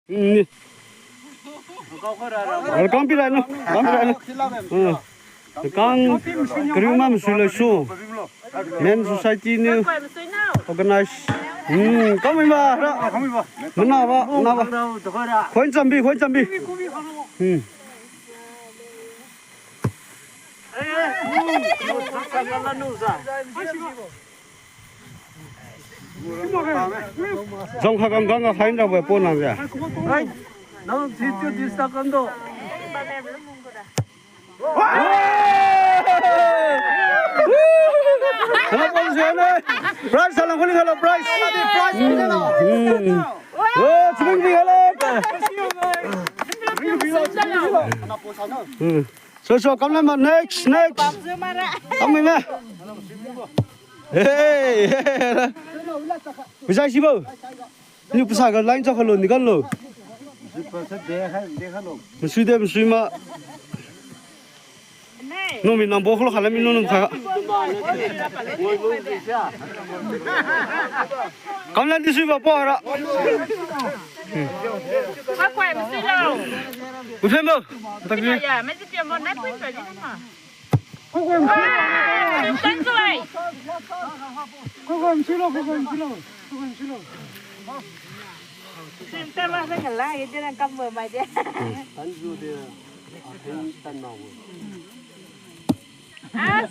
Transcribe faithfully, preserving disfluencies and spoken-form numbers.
Hmm, ni. Welcome pi ranu, welcome pi ranu. Hmm. Kang kariu ma masui laisu. Men Society niu organize. Hmm, kami ba ra. Mana ba, mana ba. Khoi chambi, khoi chambi. Hmm. Jong kha kang kang kha khain ra we po nang ja. Hai, nang si tu di sa kan do. Hello, pon sian eh. Prize salam kuni hello prize. Prize. Hmm. Oh, swing di hello. Hmm. So, so, come on, next, next. Come on, man. Hey, hey, hey. Bisa sibo. Niu pasa ga line chak khalo, nikan lo. Masui de, masui ma. Nung mi nang bo khalo khala mi nung nung kha. Kamlan di sui ba po ra. Makwai masui lo. Ufen bo. Tak ni. Ya, mai si pian bo, nai pui pui di ma. Wah, tan suai. Kokom silo, kokom silo, kokom silo. Sinta ma sa kala, ye de na kam bo mai de. Tan ju de, a tan tan na wo. Ah.